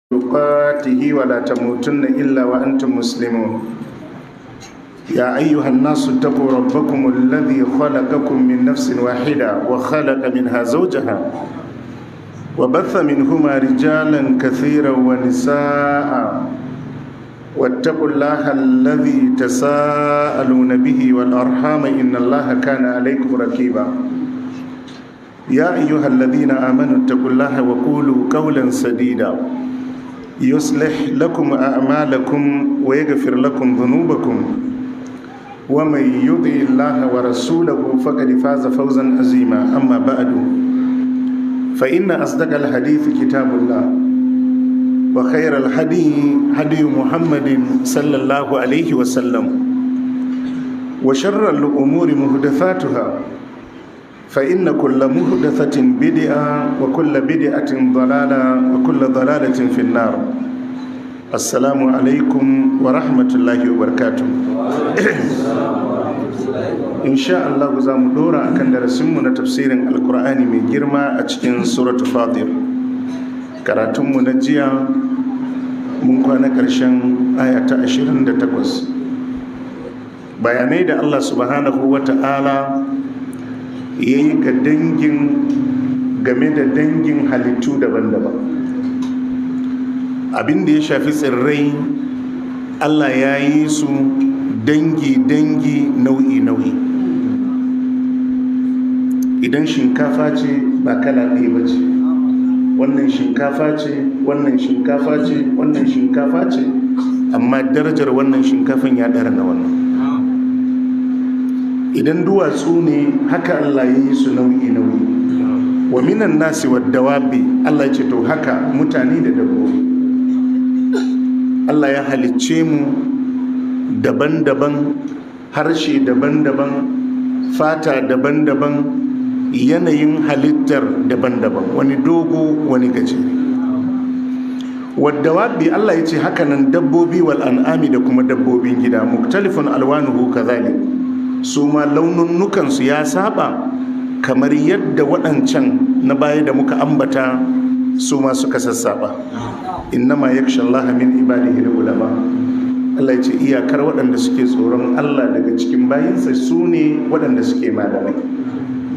تقاته ولا تموتن إلا وأنتم مسلمون. يا أيها الناس اتقوا ربكم الذي خلقكم من نفس واحدة وخلق منها زوجها وبث منهما رجالا كثيرا ونساء، واتقوا الله الذي تساءلون به والأرحام إن الله كان عليكم رقيبا. يا أيها الذين آمنوا اتقوا الله وقولوا قولا سديدا يصلح لكم أعمالكم ويغفر لكم ذنوبكم، ومن يطع الله ورسوله فقد فاز فوزا عظيما. أما بعد، فإن أصدق الحديث كتاب الله، وخير الهدي هدي محمد صلى الله عليه وسلم، وشر الأمور محدثاتها، فإن كل محدثة بدعة وكل بدعة ضلالة وكل ضلالة في النار. السلام عليكم ورحمة الله وبركاته. إن شاء الله za mu dora akan darasinmu na tafsirin Alkur'ani mai girma a cikin Suratu Fatir. Karatunmu na jiya mun kwana ƙarshen aya ta 28. Bayanai da Allah subhanahu wa ta'ala ya yi ga dangin game da dangin halittu daban-daban, abin da ya shafi tsirrai, Allah ya yi su dangi-dangi, nau'i-nau'i. Idan shinkafa ce, ba kala ɗaya ba ce. Wannan shinkafa ce, wannan shinkafa ce, wannan shinkafa ce, amma darajar wannan shinkafan ya ɗara na wannan. Idan duwatsu ne, haka Allah ya yi su nau'i-nau'i. Wa minan nasi wa dawabi, Allah ya ce to haka mutane da dabbobi. Allah ya halicce mu daban-daban, harshe daban-daban, fata daban-daban, yanayin halittar daban-daban, wani dogo, wani gajere. Waddawabi, Allah ya ce hakanan dabbobi, wal an'ami, da kuma dabbobin gida, muktalifun alwanuhu kazalik, su ma laununnukansu ya saba kamar yadda waɗancan na baya da muka ambata su ma suka sassaba. Innama yakhsha Allah min ibadihi ulama. Allah ya ce iyakar waɗanda suke tsoron Allah daga cikin bayinsa su ne waɗanda suke malamai.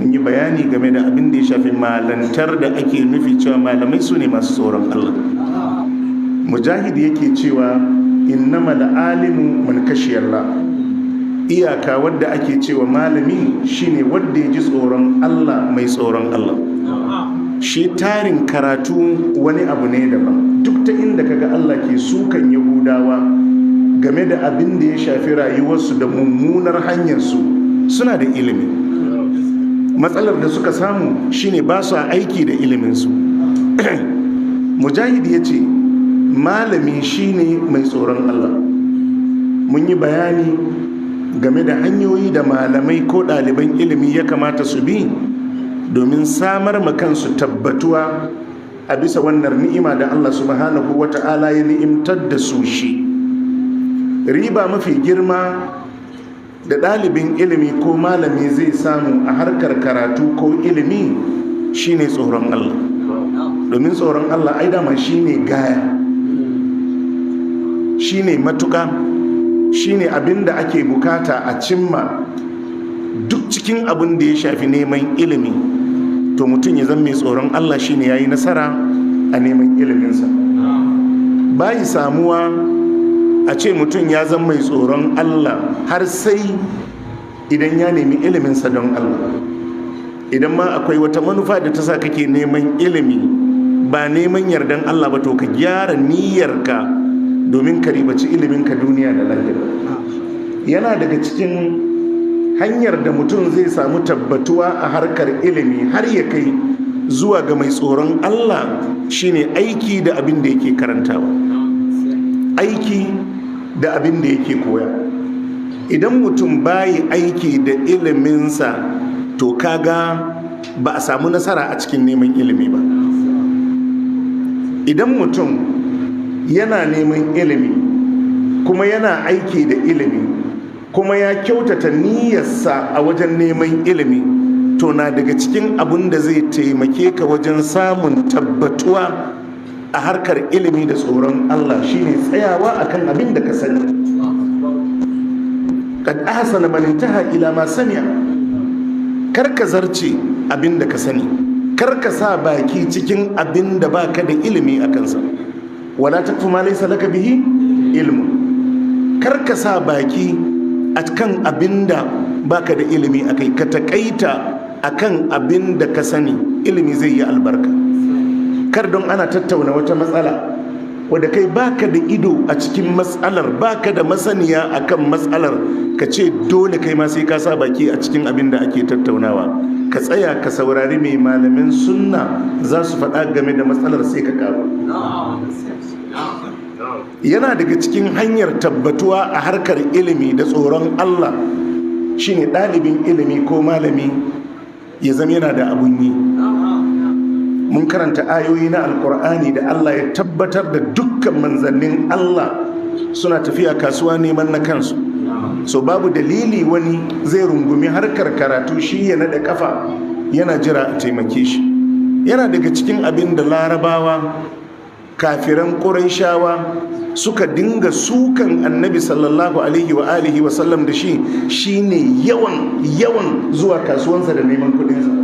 Mun yi bayani game da abin da ya shafi malantar da ake nufi cewa malamai su ne masu tsoron Allah. Mujahid yake cewa innama alimu man kashiyallah, iyaka wadda ake cewa malami shine wadda ya ji tsoron Allah, mai tsoron Allah. Shi tarin karatu wani abu ne daban. Duk ta inda kaga Allah ke sukan Yahudawa game da abin da ya shafi rayuwarsu da mummunar hanyarsu, suna da ilimi. Matsalar da suka samu shine ba su aiki da iliminsu. Mujahid ya ce malami shine mai tsoron Allah. Mun yi bayani game da hanyoyi da malamai ko ɗaliban ilimi ya kamata su bi domin samar ma kansu tabbatuwa a bisa wannan ni'ima da Allah subhanahu wa ta'ala ya ni'imtar da su. Shi riba mafi girma da ɗalibin ilimi ko malami zai samu a harkar karatu ko ilimi shine tsoron Allah, domin tsoron Allah ai dama shine gaya, shine matuka, shine abin da ake bukata a cimma duk cikin abin da ya shafi neman ilimi. To mutum ya zama mai tsoron Allah shine yayi nasara a neman iliminsa. Bayi samuwa a ce mutum ya zama mai tsoron Allah har sai idan ya nemi iliminsa don Allah. Idan ma akwai wata manufa da ta sa kake neman ilimi ba neman yardan Allah ba, to ka gyara niyyarka domin ka ribaci iliminka duniya da lahira. Yana daga cikin hanyar da mutum zai samu tabbatuwa a harkar ilimi har ya kai zuwa ga mai tsoron Allah shine aiki da abin da yake karantawa, aiki da abin da yake koya. Idan mutum bayi aiki da iliminsa, to kaga ba a samu nasara a cikin neman ilimi ba. Idan mutum yana neman ilimi kuma yana aiki da ilimi kuma ya kyautata niyyarsa a wajen neman ilimi, to na daga cikin abin da zai taimake ka wajen samun tabbatuwa a harkar ilimi da tsoron Allah shine tsayawa akan abin da ka sani. Kad ahsana man intaha ila ma sami'a. Kar ka zarce abin da ka sani, kar ka sa baki cikin abin da baka da ilimi a kansa. Wala takfu ma laysa laka bihi ilmu. Kar ka sa baki akan abin da baka da ilimi akai, ka takaita akan abin da ka sani, ilimi zai yi albarka. Kar don ana tattauna wata matsala wadda kai baka da ido a cikin matsalar, baka da masaniya akan matsalar, ka ce dole kai ma sai ka sa baki a cikin abin da ake tattaunawa. Ka tsaya ka saurari mai malamin sunna za su faɗa game da matsalar, sai ka karu. Yana daga cikin hanyar tabbatuwa a harkar ilimi da tsoron Allah shine ɗalibin ilimi ko malami ya zama yana da abun yi. Mun karanta ayoyi na Alkur'ani da Allah ya tabbatar da dukkan manzannin Allah suna tafiya kasuwa neman na kansu. So babu dalili wani zai rungumi harkar karatu shi ya naɗa kafa yana jira a taimake shi. Yana daga cikin abin da Larabawa kafiran Ƙurayshawa suka dinga sukan Annabi sallallahu alaihi wa alihi wa sallam da shi, shine yawan yawan zuwa kasuwansa da neman kuɗinsa.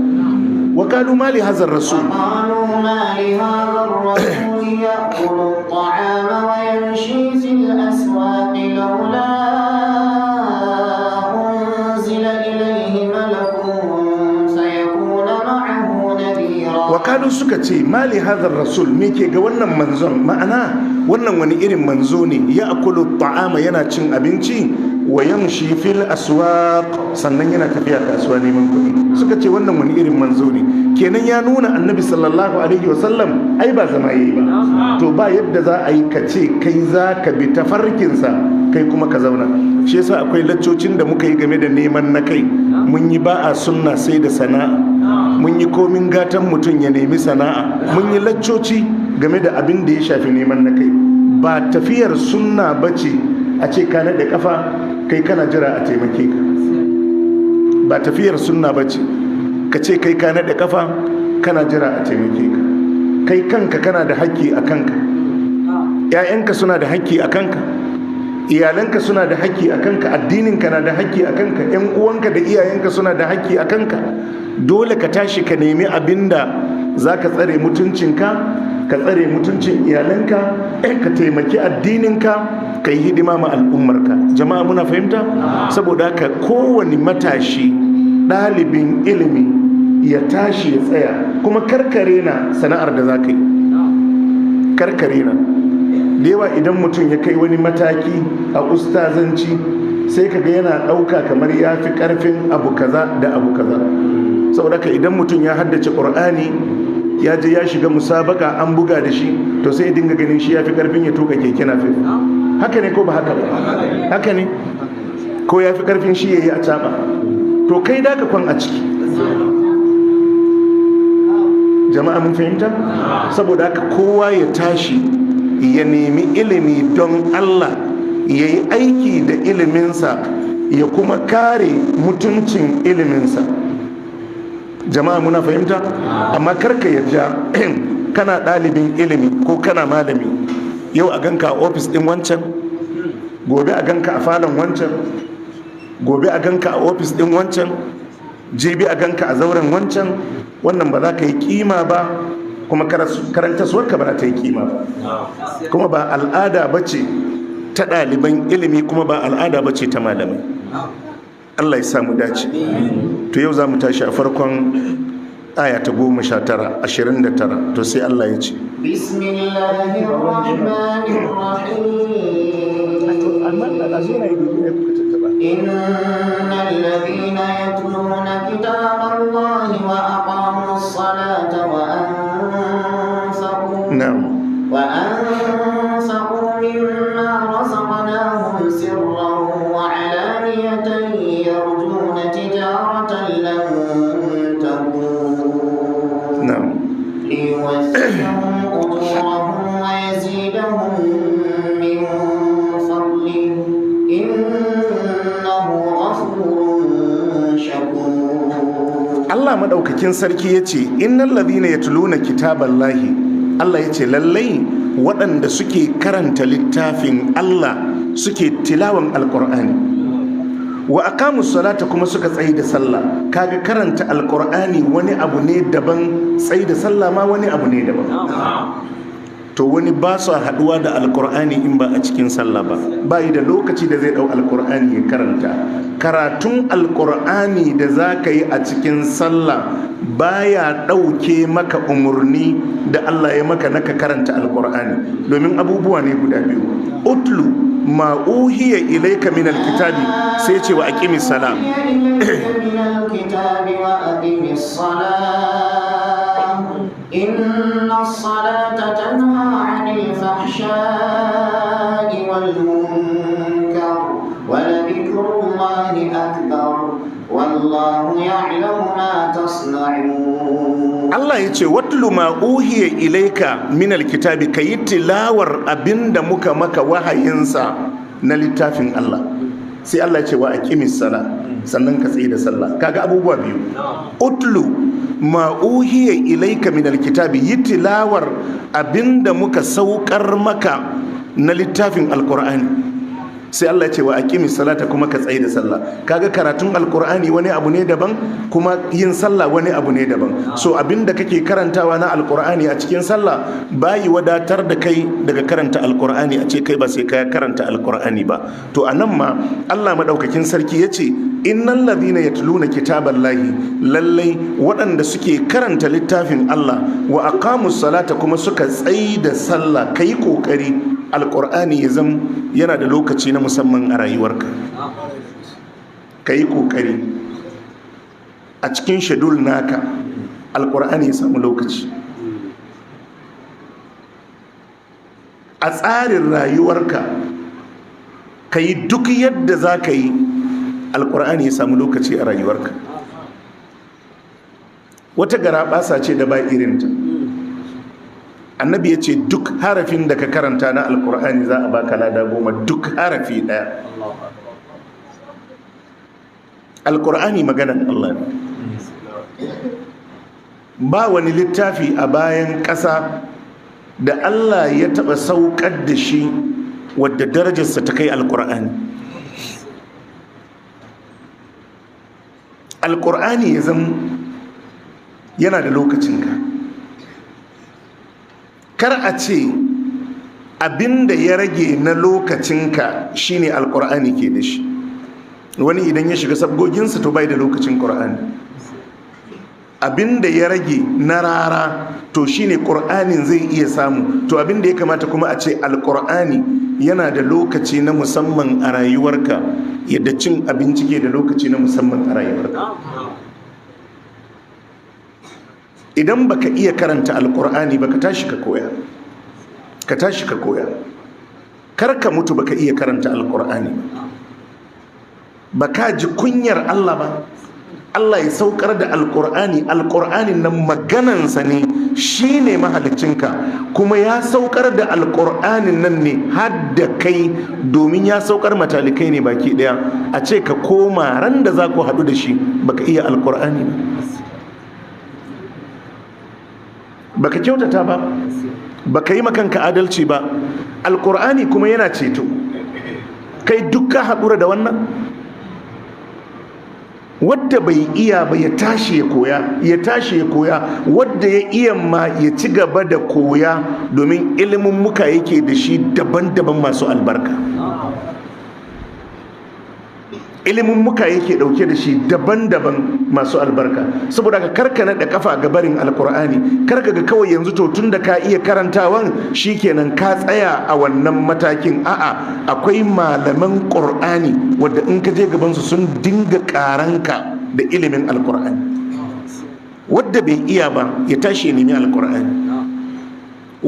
وقالوا ما لهذا الرسول، وقالوا ما لهذا الرسول يأكل الطعام ويمشي في الأسواق لولا أنزل إليه ملك فيكون معه نذيرا. وقالوا suka ce ما لهذا الرسول, me ke ga wannan manzon? Ma'ana, wannan wani irin manzo ne? يأكل الطعام, yana cin abinci, ويمشي في الأسواق, sannan yana tafiya kasuwa neman kuɗi. Suka ce wannan wani irin manzo ne? Kenan ya nuna Annabi sallallahu alaihi wasallam ai ba zama yayi ba. To ba yadda za a yi ka ce kai za ka bi tafarkinsa, kai kuma ka zauna. Shi yasa akwai laccocin da muka yi game da neman na kai. Mun yi ba a sunna sai da sana'a, mun yi komin gatan mutum ya nemi sana'a, mun yi laccoci game da abin da ya shafi neman na kai. Ba tafiyar sunna bace a ce ka naɗe kafa kai kana jira a taimake ka. Ba tafiyar sunna bace ka ce kai ka naɗe kafa kana jira a taimake ka. Kai kanka kana da haƙƙi a kanka, ‘ya'yanka suna da haƙƙi a kanka, iyalanka suna da haƙƙi a kanka, addininka na da haƙƙi a kanka, ‘yan uwanka da iyayenka suna da haƙƙi a kanka. Dole ka tashi ka nemi abin da za ka tsare mutuncinka, ka tsare mutuncin iyalanka, ka taimaki addininka, ka yi hidima ma al'ummarka. Jama'a, muna fahimta? Saboda haka kowane matashi ɗalibin ilimi ya tashi ya tsaya, kuma karkare na sana'ar da za ka yi, karkare na. Da yawa idan mutum ya kai wani mataki a ustazanci, sai kaga yana ɗauka kamar ya fi ƙarfin abu kaza da abu kaza. Saboda haka idan mutum ya haddace Ƙur'ani, ya je ya shiga musabaka an buga da shi, to sai ya dinga ganin shi ya fi ƙarfin ya tuka keke napep. Haka ne ko ba haka ba? Haka ne. Ko ya fi ƙarfin shi ya yi a caɓa. To kai da ka kwan a ciki. Jama'a, mun fahimta? Saboda haka kowa ya tashi ya nemi ilimi don Allah, ya yi aiki da iliminsa, ya kuma kare mutuncin iliminsa. Jama'a, muna fahimta? Amma karka yarda kana ɗalibin ilimi ko kana malami, yau a ganka a ofis ɗin wancan, gobe a ganka a falon wancan, gobe a ganka a ofis ɗin wancan, jibi a ganka a zauren wancan. Wannan ba za ka yi kima ba, kuma karantarwarka ba za ta yi kima ba, kuma ba al'ada ba ce ta ɗaliban ilimi, kuma ba al'ada ba ce ta malamai. Allah ya samu dace. To yau za mu tashi a farkon aya ta 19, 29. To sai Allah ya ce: بسم الله الرحمن الرحيم. إن الذين يتلون كتاب الله وأقاموا الصلاة وأنفقوا وأنفقوا مما رزقناهم سرا وعلانية يرجون تجارة لن تبور ليوفيهم أجورهم ويزيدهم من فضله، إنه غفور شكور. Allah maɗaukakin sarki ya ce: إن الذين يتلون كتاب الله. Allah ya ce lallai waɗanda suke karanta littafin Allah suke tilawan alqur'ani wa aqamu salata kuma suka tsayi da sallah. Kaga karanta alqur'ani wani abu ne daban, tsayi da sallah ma wani abu ne daban. To wani ba su haduwa da alqur'ani in ba a cikin sallah ba, bayi da lokaci da zai dau alqur'ani ya karanta. Karatun alqur'ani da zaka yi a cikin sallah baya dauke maka umurni da Allah ya maka naka karanta alqur'ani, domin abubuwa ne guda biyu. Utlu ma uhiya ilayka min alkitabi, sai ce wa aqimis sala. Inna as-salata tanha 'anil fahsha'i wal munkar wa la dhikrullahi akbar wallahu ya'lamu ma tasna'un. Allah ya ce watlu ma uhiya ilayka min alkitabi, kayi tilawar abinda muka maka wahayinsa na littafin Allah. Sai Allah ya ce wa aqimis sala, sannan ka tsaye da sallah. Kaga abubuwa biyu. Utlu ma uhiya ilayka min alkitabi, yi tilawar abinda muka saukar maka na littafin alqur'ani. Sai Allah ya ce wa aqimis salata, kuma ka tsaye da sallah. Kaga karatun alqur'ani wani abu ne daban, kuma yin sallah wani abu ne daban. So abinda kake karantawa na alqur'ani a cikin sallah bayi wadatar da kai daga karanta alqur'ani, a ce kai ba sai ka karanta alqur'ani ba. To anan ma Allah madaukakin sarki yace innal ladhina yatluna kitaballahi, lallai waɗanda suke karanta littafin Allah wa aqamus salata kuma suka tsaye da sallah. Kai kokari alqur'ani ya zam yana da lokaci na musamman a rayuwarka. Ka yi ƙoƙari a cikin shedul naka alƙur'ani ya samu lokaci. A tsarin rayuwarka ka yi duk yadda za ka yi alƙur'ani ya samu lokaci a rayuwarka. Wata garaɓasa ce da ba irinta. Annabi ya ce duk harafin da ka karanta na alkur'ani za a baka lada 10, duk harafi ɗaya. Alkur'ani maganan Allah ne. Ba wani littafi a bayan ƙasa da Allah ya taɓa saukar da shi wadda darajarsa ta kai alkur'ani. Alkur'ani ya zama yana da lokacinka. Kar a ce abinda ya rage na lokacinka shine alkur'ani ke da shi. Wani idan ya shiga sabgoginsa to bai da lokacin ƙur'ani. Abinda ya rage na rara to shine ƙur'anin zai iya samu. To abinda ya kamata kuma a ce alkur'ani yana da lokaci na musamman a rayuwarka, yadda cin abinci ke da lokaci na musamman a rayuwarka. Idan baka iya karanta alkur'ani ba, ka tashi ka koya. Ka tashi ka koya. Kar ka mutu baka iya karanta alkur'ani ba. Baka ji kunyar Allah ba. Allah ya saukar da alkur'ani, alkur'anin nan maganansa ne, shine mahaliccinka, kuma ya saukar da alkur'anin nan ne har da kai, domin ya saukar matalikai ne baki daya. A ce ka koma ran da za ku haɗu da shi baka iya alkur'ani ba, baka kyautata ba, baka yi makanka adalci ba. Alkur'ani kuma yana ceto. Kai duk ka haƙura da wannan. Wadda bai iya ba ya tashi ya koya, ya tashi ya koya. Wadda ya iya ma ya ci gaba da koya, domin ilimin muka yake da shi daban-daban masu albarka. Ilimin muka yake dauke da shi daban-daban masu albarka. Saboda ka karka naɗa kafa ga barin alkur'ani. Karka ga kawai yanzu to tun da ka iya karantawan shikenan ka tsaya a wannan matakin. A'a, akwai malaman qur'ani wadda in ka je gaban su sun dinga karanka da ilimin alkur'ani. Wadda bai iya ba ya tashi ya nemi alkur'ani.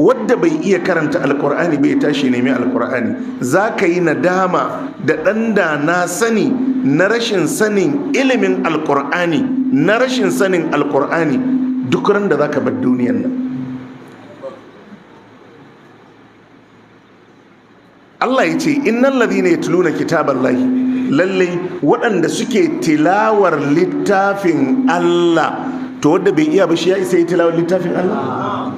Wadda bai iya karanta alkur'ani bai tashi nemi alkur'ani. Za ka yi nadama da ɗan da na sani na rashin sanin ilimin alkur'ani, na rashin sanin alkur'ani duk ran da za ka bar duniyan nan. Allah ya ce innal ladhina yatluna kitaballahi, lallai waɗanda suke tilawar littafin Allah. To wadda bai iya ba shi ya isa yi tilawar littafin Allah?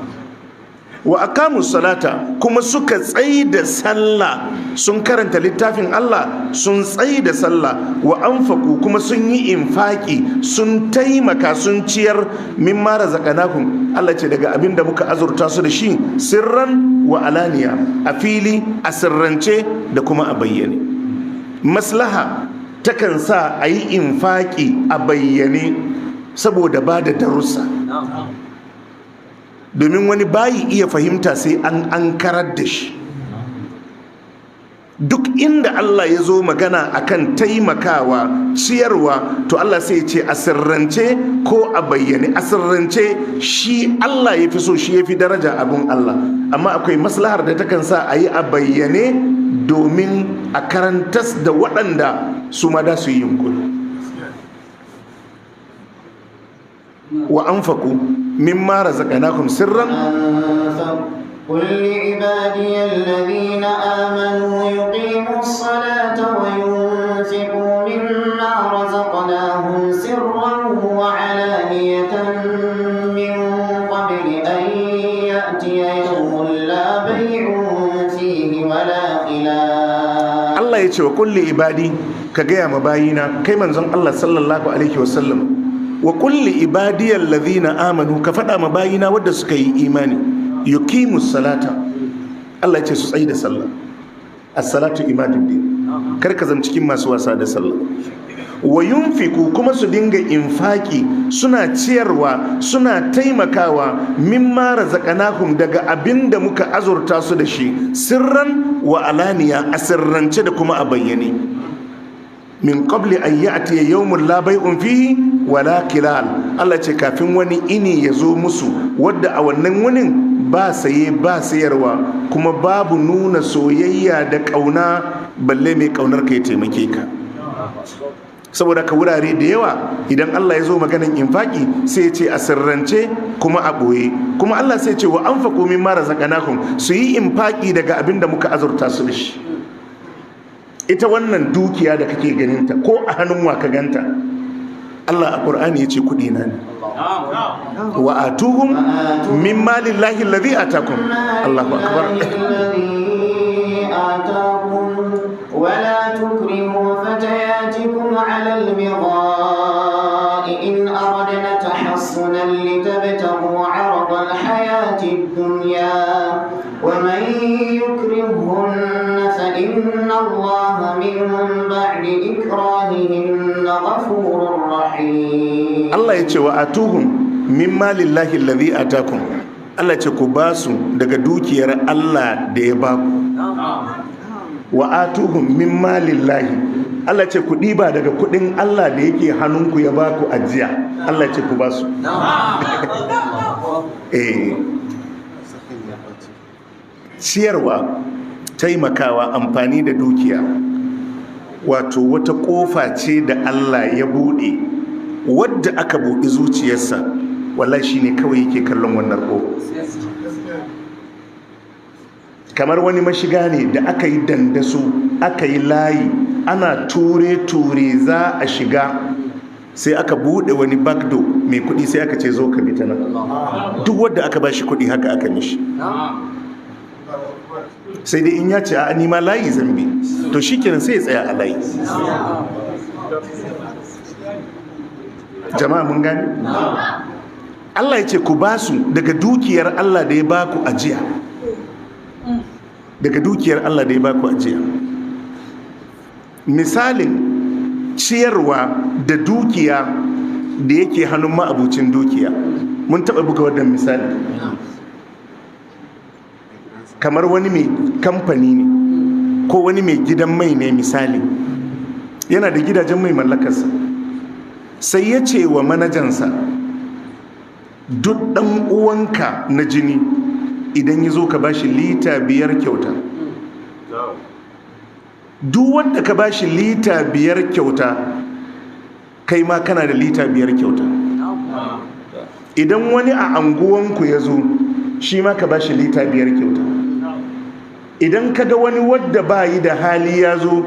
Wa aqamu salata, kuma suka tsayi da sallah, sun karanta littafin Allah sun tsayi da sallah. Wa anfaqu, kuma sun yi infaki, sun taimaka, sun ciyar, mimma razaqnakum, Allah ce daga abin da muka azurta su da shi, sirran wa alaniya, a fili, a sirrance da kuma a bayyane. Maslaha takan sa a yi infaki a bayyane saboda ba da darussa, domin wani bayi iya fahimta sai an ankarar da shi. Duk inda Allah ya zo magana akan taimakawa, ciyarwa, to Allah sai ya ce a sirrance ko a bayyane. A sirrance shi Allah ya fi so, shi ya fi daraja abun Allah, amma akwai maslahar da takan sa a yi a bayyane domin a karantas da waɗanda su ma da su yi yunkuri. Wa anfaqu mimma razaqnakum sirran. قل لعبادي الذين آمنوا يقيموا الصلاة وينفقوا مما رزقناهم سرا وعلانية من قبل أن يأتي يوم لا بيع فيه ولا خلال. الله يقول وقل لعبادي، كجيا مباينا كي منزل الله صلى الله عليه وسلم، وقل لعبادي الذين آمنوا، كفدا مباينا ود سكي إيماني، yuqimu salata, Allah ya ce su tsayi da sallah. As-salatu imaduddin, kar ka zama cikin masu wasa da sallah. Wa yunfiku, kuma su dinga infaki, suna ciyarwa, suna taimakawa, mimma razaqnahum, daga abinda muka azurta su da shi, sirran wa alaniya, a sirrance da kuma a bayyane. Min qabli an ya'ti yawmun la bay'un fihi wala kilal, Allah ce kafin wani ini ya zo musu wadda a wannan wunin ba saye ba sayarwa, kuma babu nuna soyayya da kauna, balle mai kaunar ka ya taimake ka. Saboda ka wurare da yawa idan Allah ya zo maganan infaki sai ya ce a sirrance kuma a ɓoye, kuma Allah sai ya ce wa anfaqu mimma razaqnakum, su yi infaki daga abin da muka azurta su da shi. Ita wannan dukiya da kake ganinta ko a hannun wa ka ganta, Allah a Qur'ani ya ce kudi na ne. Wa atuhum min malillahi alladhi atakum. Allahu akbar. ولا تكرهوا فتياتكم على البغاء إن أردنا تحصنا لتبتغوا عرض الحياة الدنيا ومن يكرهن فإن الله من بعد إكراههن غفور رحيم. Allah ya ce wa atuhum min malillahi alladhi atakum, Allah ya ce ku basu daga dukiyar Allah da ya baku. Wa atuhum min malillahi, Allah ce ku ɗiba daga kuɗin Allah da yake hannunku ya baku ajiya, Allah ce ku basu. Ciyarwa, taimakawa, amfani da dukiya, wato wata ƙofa ce da Allah ya buɗe, wadda aka buɗe zuciyarsa wallahi shine kawai yake kallon wannan ƙofa. Kamar wani mashiga ne da aka yi dandaso, aka yi layi, ana ture-ture za a shiga, sai aka bude wani backdo mai kudi sai aka ce zo ka bi ta nan. Duk wanda aka bashi kudi haka aka mishi, sai dai in ya ce a nima layi zambi, to shikenan sai ya tsaya a layi. Jama'a mun gane? Allah ya ce ku basu daga dukiyar Allah da ya baku ajiya, daga dukiyar Allah da ya baku ajiya. Misalin ciyarwa da dukiya da yake hannun ma'abucin dukiya, mun taɓa buga wannan misali. Kamar wani mai kamfani ne ko wani mai gidan mai ne misali, yana da gidajen mai mallakarsa, sai ya ce wa manajansa, duk ɗan uwanka na jini idan ya zo ka bashi lita 5 kyauta. Duk wanda ka bashi lita 5 kyauta, kai ma kana da lita 5 kyauta. Idan wani a anguwanku ya zo, shi ma ka bashi lita 5 kyauta. Idan ka ga wani wadda ba yi da hali ya zo,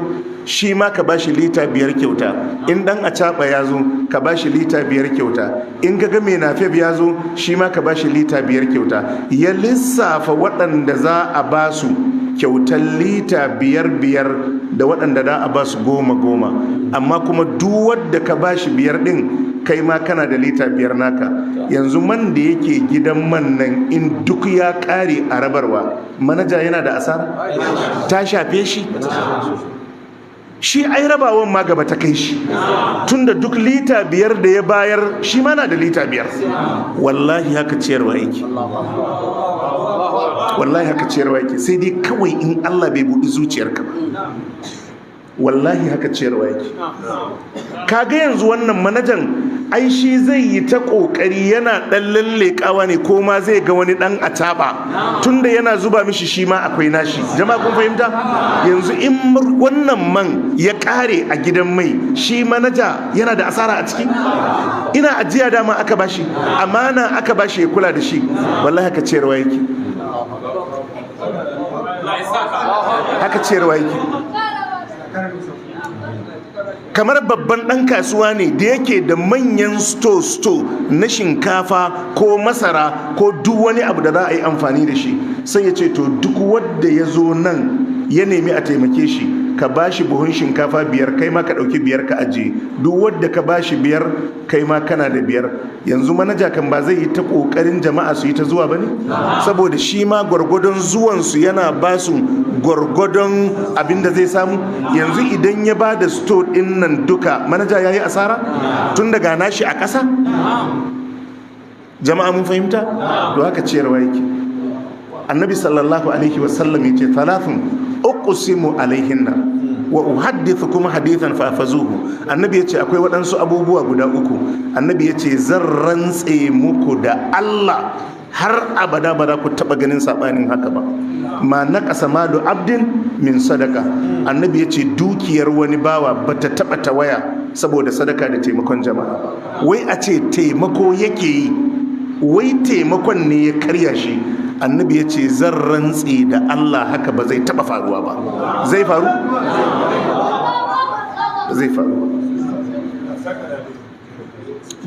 shi ma ka bashi lita 5 kyauta. In dan acaɓa ya zo, ka bashi lita 5 kyauta. In ka ga mai nafef ya zo, shi ma ka bashi lita 5 kyauta. Ya lissafa waɗanda za a ba su kyautar lita 5-5 da waɗanda za a ba su 10-10. Amma kuma duk wadda ka bashi 5 ɗin, kai ma kana da lita 5 naka. Yanzu man da yake gidan man nan in duk ya ƙare a rabarwa, manaja yana da asara? Ta shafe shi? Shi ai rabawan ma gaba ta kai shi, tunda duk lita 5 da ya bayar shi ma na da lita 5. Wallahi haka ciyarwa yake, wallahi haka ciyarwa yake. Sai dai kawai in Allah bai buɗi zuciyarka ba. Wallahi haka ciyarwa yake. Kaga yanzu wannan manajan ai shi zai yi ta kokari yana dan lallekawa ne, ko ma zai ga wani dan ataba, tunda yana zuba mishi shi ma akwai nashi. Jama'a kun fahimta? Yanzu in wannan man ya kare a gidan mai, shi manaja yana da asara a ciki? Ina ajiya dama aka bashi, amana aka bashi ya kula da shi. Wallahi haka ciyarwa yake, haka ciyarwa yake. Kamar babban ɗan kasuwa ne da yake da manyan sto-sto na shinkafa ko masara ko duk wani abu da za a yi amfani da shi, sai ya ce to duk wanda ya zo nan ya nemi a taimake shi, ka ba shi buhun shinkafa 5, kai ma ka ɗauki 5 ka ajiye. Duk wanda ka ba shi 5, kai ma kana da 5. Yanzu manaja kan ba zai yi ta ƙoƙarin jama'a su yi ta zuwa ba ne? Saboda shi ma gwargwadon zuwansu yana ba su gwargwadon abin da zai samu. Yanzu idan ya ba da sto ɗin nan duka, manaja ya yi asara? Tun daga nashi a ƙasa? Jama'a mun fahimta? To haka ciyarwa yake. Annabi sallallahu alaihi wasallam ya ce thalathun uqsimu alaihinna wa uhaddithukum hadithan fafazuhu. Annabi yace akwai waɗansu abubuwa guda 3. Annabi yace zan rantse muku da Allah har abada ba za ku taɓa ganin saɓanin haka ba. Ma naqasa malu abdin min sadaka. Annabi yace dukiyar wani bawa bata taɓa tawaya saboda sadaka da taimakon jama'a. Wai a ce taimako yake yi, wai taimakon ne ya karya shi. Annabi ya ce zan rantse da Allah haka ba zai taba faruwa ba. Zai faru? Ba zai faru ba.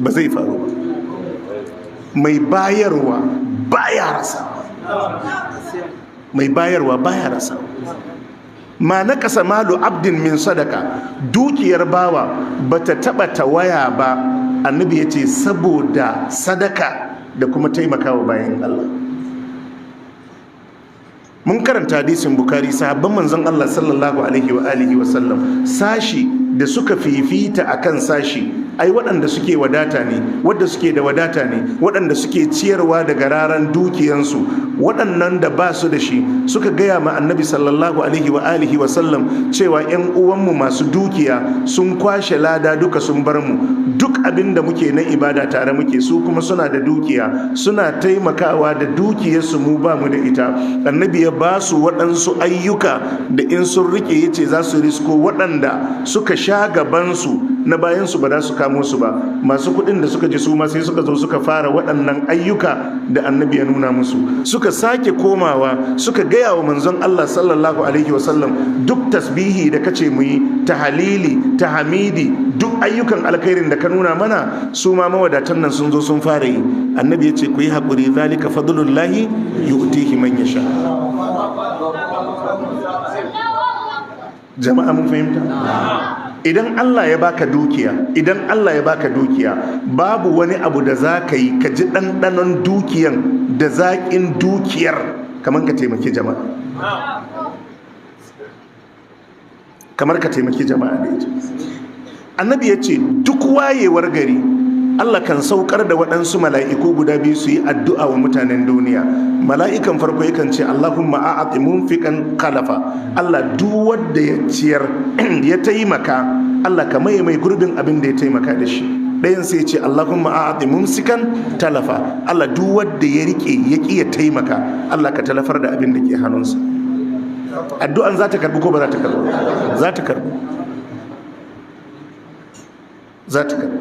Ba zai faru ba. Mai bayarwa baya rasa. Mai bayarwa baya rasa. Ma naqasa malu abdin min sadaka. Dukiyar bawa bata taba tawaya ba. Annabi ya ce saboda sadaka da kuma taimakawa bayan Allah. Mun karanta hadisin Bukhari, sahabban manzon Allah sallallahu alaihi wa alihi wa sallam sashi da suka fifita akan sashi, ai waɗanda suke wadata ne, waɗanda suke da wadata ne, waɗanda suke ciyarwa daga raran dukiyansu, waɗannan da ba su da shi suka gaya ma annabi sallallahu alaihi wa alihi wa sallam cewa ƴan uwanmu masu dukiya sun kwashe lada duka sun bar mu, duk abin da muke na ibada tare muke, su kuma suna da dukiya suna taimakawa da dukiyarsu, mu ba mu da ita. Annabi ya ba su waɗansu ayyuka da in sun rike yace za su risko waɗanda suka sha gabansu na bayansu ba za su kamo su ba. Masu kuɗin da suka ji su ma sai suka zo suka fara waɗannan ayyuka da annabi ya nuna musu. Suka sake komawa suka gaya wa manzon Allah sallallahu alaihi wasallam duk tasbihi da kace mu yi, tahalili, tahamidi, duk ayyukan alkhairin da ka nuna mana, su ma mawadatan nan sun zo sun fara yi. Annabi ya ce ku yi haƙuri, zalika fadlullahi yu'tihi man yasha. Jama'a mun fahimta? Idan Allah ya baka dukiya, idan Allah ya baka dukiya, babu wani abu da za ka yi ka ji ɗanɗanon dukiyan da zaƙin dukiyar kamar ka taimaki jama'a. Kamar ka taimaki jama'a da ita. Annabi ya ce duk wayewar gari Allah kan saukar da waɗansu mala'iku guda biyu su yi addu'a wa mutanen duniya. Mala'ikan farko yakan ce Allahumma a'ati munfiqan khalafa. Allah duk wanda ya ciyar ya taimaka, Allah ka maye mai gurbin abin da ya taimaka da shi. Ɗayan sai ce Allahumma a'ati mumsikan talafa. Allah duk wanda ya rike ya ƙi ya taimaka, Allah ka talafar da abin da ke hannunsa. Addu'an za ta karbi ko ba za ta karbi? Za ta karbi. Za ta karbi.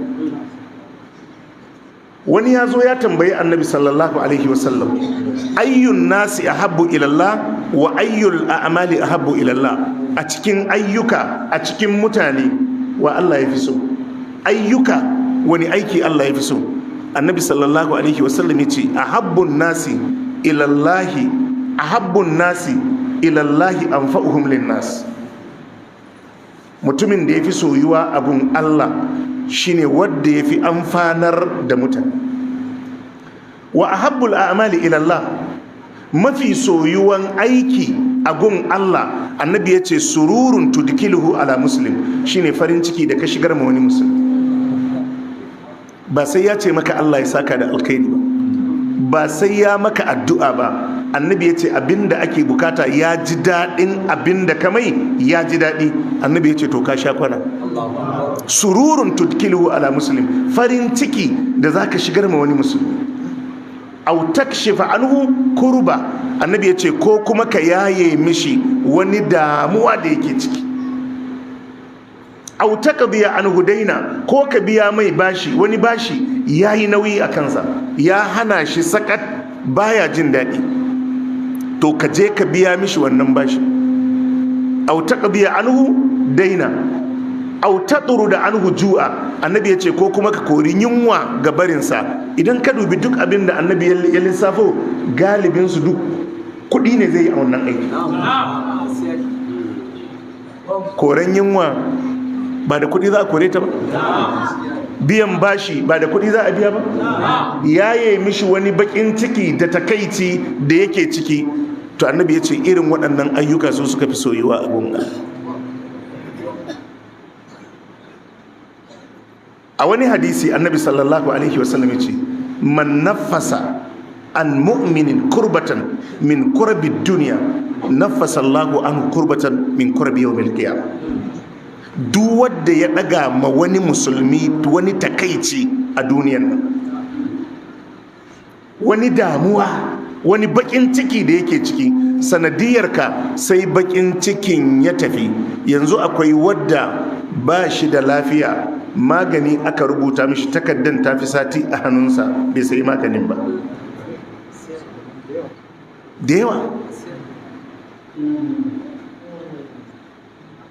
Wani ya zo ya tambayi Annabi sallallahu alaihi wasallam, ayyun nasi ahabbu ilallah wa ayyul a'mali ahabbu ilallah? A cikin ayyuka, a cikin mutane, wa Allah ya fi so? Ayyuka, wani aiki Allah ya fi so? Annabi sallallahu alaihi wasallam ya ce, ahabbun nasi ilallahi, ahabbun nasi ilallahi anfa'uhum linnas. Mutumin da ya fi soyuwa abun Allah shine wanda ya fi amfanar da mutane. Wa ahabbul a'mali ila Allah, mafi soyuwan aiki a gun Allah, Annabi ya ce, sururun tudkiluhu ala muslim, shine farin ciki da ka shigar ma wani musulmi. Ba sai ya ce maka Allah ya saka da alkhairi ba, ba sai ya maka addu'a ba. Annabi ya ce abinda ake bukata ya ji daɗin abinda ka mai, ya ji daɗi. Annabi ya ce to ka sha kwana. Sururun tudkiluhu ala muslim, farin ciki da zaka shigar ma wani musulmi. Aw takshifa anhu kurba, Annabi ya ce ko kuma ka yaye mishi wani damuwa da yake ciki. Aw taqdiya anhu daina, ko ka biya mai bashi, wani bashi yayi nauyi a kansa, ya hana shi sakat, baya jin daɗi, to ka je ka biya mishi wannan bashi. Aw taqdiya anhu daina aw da anhu ju'a, Annabi ya ce ko kuma ka kori yunwa ga barinsa. Idan ka dubi duk abin da Annabi ya lissafo, galibin su duk kuɗi ne zai yi a wannan aiki. Koren yunwa ba da kuɗi za a kore ta ba, biyan bashi ba da kuɗi za a biya ba, yaye mishi wani bakin ciki da takaici da yake ciki. To Annabi ya ce irin waɗannan ayyuka su suka fi soyuwa a gunga. A wani hadisi Annabi sallallahu alaihi wasallam ya ce, man nafasa an mu'minin kurbatan min kurbi duniya, nafasa Allahu an kurbatan min kurbi yawmil qiyamah. Duk wanda ya daga ma wani musulmi wani takaici a duniyan nan, wani damuwa, wani bakin ciki da yake ciki, sanadiyarka sai bakin cikin ya tafi. Yanzu akwai wadda ba shi da lafiya, magani aka rubuta mishi, takaddan tafi sati a hannunsa, bai sayi maganin ba. Da yawa.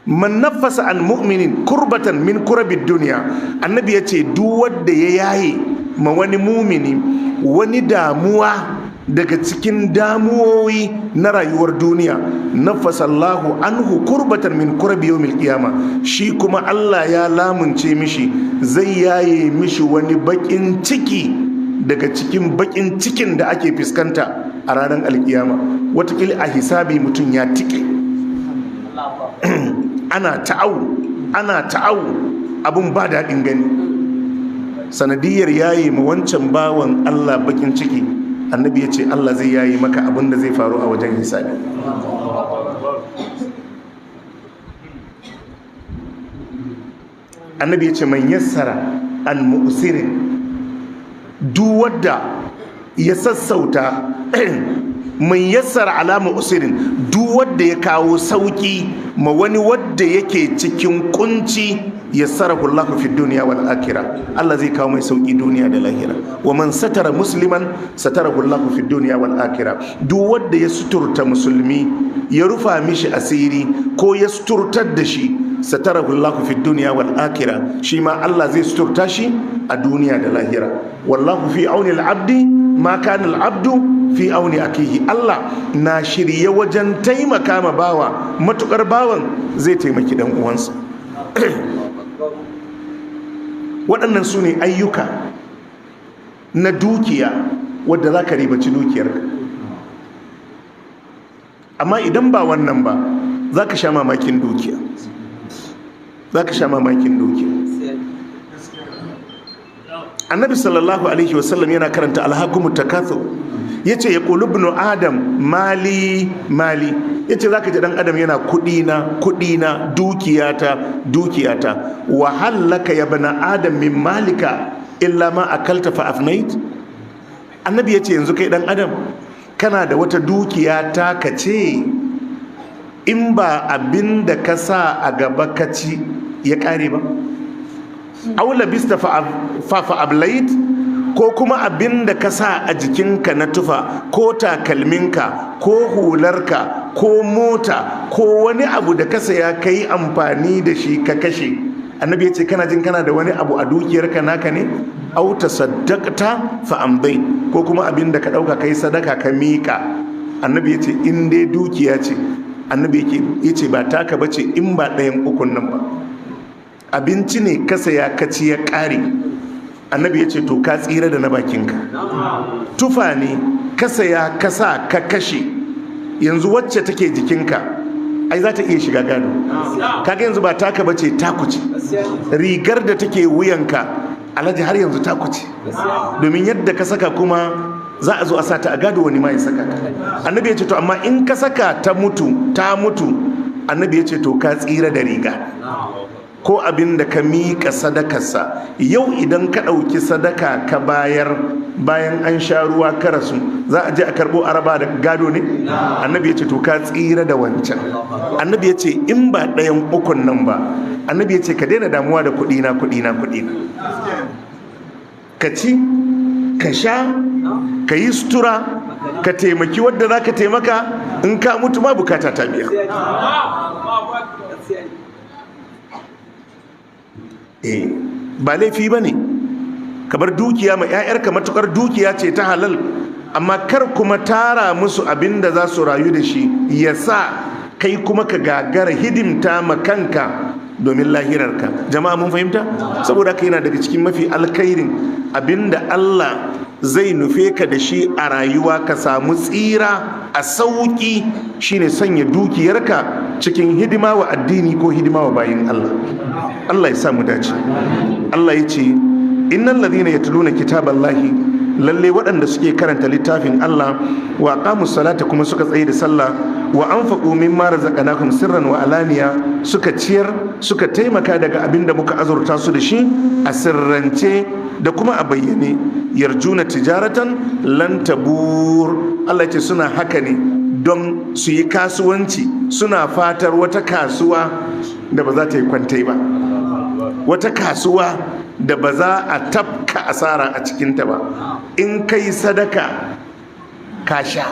Man nafasa an mu'minin kurbatan min kurabid duniya, Annabi ya ce duk wanda ya yaye ma wani mumini wani damuwa daga cikin damuwoyi na rayuwar duniya, nafasa Allahu anhu kurbatan min kurabi yawmil qiyama, shi kuma Allah ya lamunce mishi zai yaye mishi wani bakin ciki daga cikin bakin cikin da ake fuskanta a ranar alkiyama. Watakila a hisabi mutum ya tike, ana ta'awu, ana ta'awu, abun ba daɗin gani. Sanadiyar yaye ma wancan bawan Allah bakin ciki, Annabi ya ce Allah zai yaye maka abin da zai faru a wajen hisabi. Annabi ya ce man yassara an mu'sirin, duk wanda ya sassauta, man yassara ala mu'sirin, duk wanda ya kawo sauki ma wani wanda yake cikin kunci, yassarahu Allahu fi dunya wal akhirah, Allah zai kawo mai sauki duniya da lahira. Wa man satara musliman satarahu Allahu fi dunya wal akhirah, duk wanda ya suturta musulmi, ya rufa mishi asiri ko ya suturtar da shi, satarahu Allahu fi dunya wal akhirah, shi ma Allah zai suturta shi a duniya da lahira. Wallahu fi auni al-abdi ma kana al-abdu fi auni akihi, Allah na shirye wajen taimaka ma bawa, matukar bawan zai taimaki dan uwansa. Waɗannan su ne ayyuka na dukiya wadda za ka ribaci dukiyarka. Amma idan ba wannan ba, za ka sha mamakin dukiya, za ka sha mamakin dukiya. Annabi sallallahu alaihi wasallam yana karanta alhakumut takathur, yace ya qulu ibnu adam mali mali, yace zaka ji dan adam yana kudi na kudi na, dukiyata dukiyata. Wa halaka ya bana adam min malika illa ma akalta fa afnait. Annabi yace yanzu kai dan adam kana da wata dukiya ta kace in ba abin da ka sa a gaba ka ci ya kare ba, aw labista fa fa ablait, Ko kuma abin da ka sa a jikinka na tufa, ko takalminka, ko hularka, ko mota, ko wani abu da ka saya ka yi amfani da shi ka kashe. Annabi ya ce kana jin kana da wani abu a dukiyarka naka ne? Au tasaddaqta fa amdai, ko kuma abin da ka dauka kai sadaka ka mika. Annabi ya ce in dai dukiya ce, annabi ya ce ba taka bace in ba ɗayan ukun nan ba. Abinci ne ka saya ka ci ya ƙare, annabi ya ce to ka tsira da na bakinka. Tufa ne ka saya ka sa ka kashe, yanzu wacce take jikinka ai za ta iya shiga gado, kaga yanzu ba taka bace, taku ce. Rigar da take wuyanka alhaji har yanzu taku ce, domin yadda ka saka kuma za a zo a sata a gado wani ma ya saka ta. Annabi ya ce to amma in ka saka ta mutu, ta mutu, annabi ya ce to ka tsira da riga. Ko abin da ka miƙa sadakarsa, yau idan ka ɗauki sadaka ka bayar bayan an sha ruwa ka rasu, za a je a karɓo araba da gado ne? Annabi ya ce to ka tsira da wancan. Annabi ya ce in ba ɗayan ukun nan ba, annabi ya ce ka daina damuwa da kuɗina kuɗina kuɗina. Ka ci, ka sha, ka yi sutura, ka taimaki wadda za ka taimaka, in ka mutu ma bukata ta biya. Ba laifi ba ne ka bar dukiya ma 'ya'yarka, matukar dukiya ce ta halal, amma kar kuma tara musu abin da za su rayu da shi ya sa kai kuma ka gagara hidimta ma kanka domin lahirarka. Jama'a mun fahimta? Saboda haka yana daga cikin mafi alkhairin abinda Allah zai nufe ka da shi a rayuwa ka samu tsira a sauki shine sanya dukiyarka cikin hidima wa addini ko hidima wa bayin Allah. Allah ya sa mu dace. Allah ya ce innal ladhina yatluna kitaballahi, lalle waɗanda suke karanta littafin Allah, wa aqamus salata kuma suka tsaye da sallah, wa anfaqu mimma razaqnahum sirran wa alaniya, suka ciyar suka taimaka daga abin da muka azurta su da shi a sirrance da kuma a bayyane, yarjuna tijaratan lan tabur. Allah ya ce suna haka ne don su yi kasuwanci, suna fatar wata kasuwa da ba za ta yi kwantai ba, wata kasuwa da ba za a tafka asara a cikinta ba. In kai sadaka ka sha,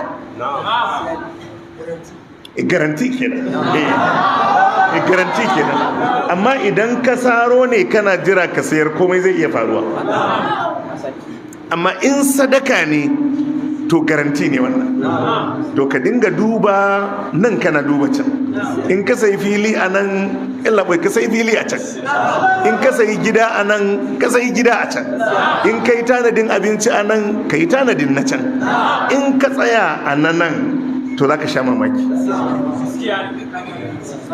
garanti kenan, garanti kenan. Amma idan ka saro ne kana jira ka sayar, komai zai iya faruwa. Amma in sadaka ne to garanti ne wannan. To ka dinga duba nan kana duba can. In ka sayi fili a nan, illa bai ka sayi fili a can. In ka sayi gida a nan, ka sayi gida a can. In ka yi tanadin abinci a nan, ka yi tanadin na can. In ka tsaya a nan, to za ka sha mamaki,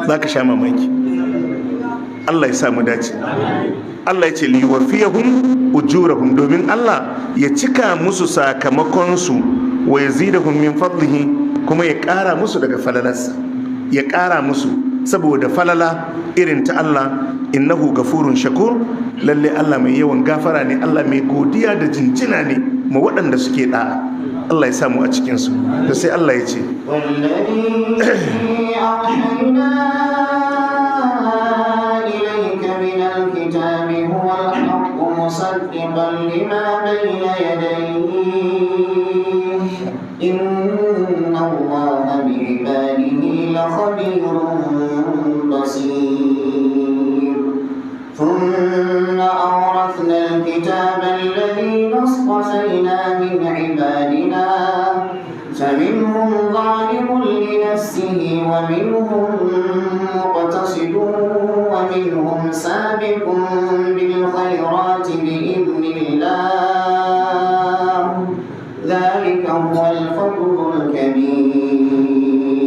za ka sha mamaki. Allah ya sa mu dace. Allah ya ce liwafiyahum ujurahum, domin Allah ya cika musu sakamakonsu, wa yazidahum min fadlihi, kuma ya ƙara musu daga falalarsa, ya ƙara musu saboda falala irin ta Allah. Innahu gafurun shakur, lalle Allah mai yawan gafara ne, Allah mai godiya da jinjina ne ma waɗanda suke da'a. Allah ya samu a cikin su. To sai Allah ya ce مصدقا لما بين يديه إن الله بعباده لخبير بصير. ثم أورثنا الكتاب الذين اصطفينا من عبادنا فمنهم ظالم لنفسه ومنهم مقتصد ومنهم سابق بالخيرات بإذن الله ذلك هو الفضل الكبير.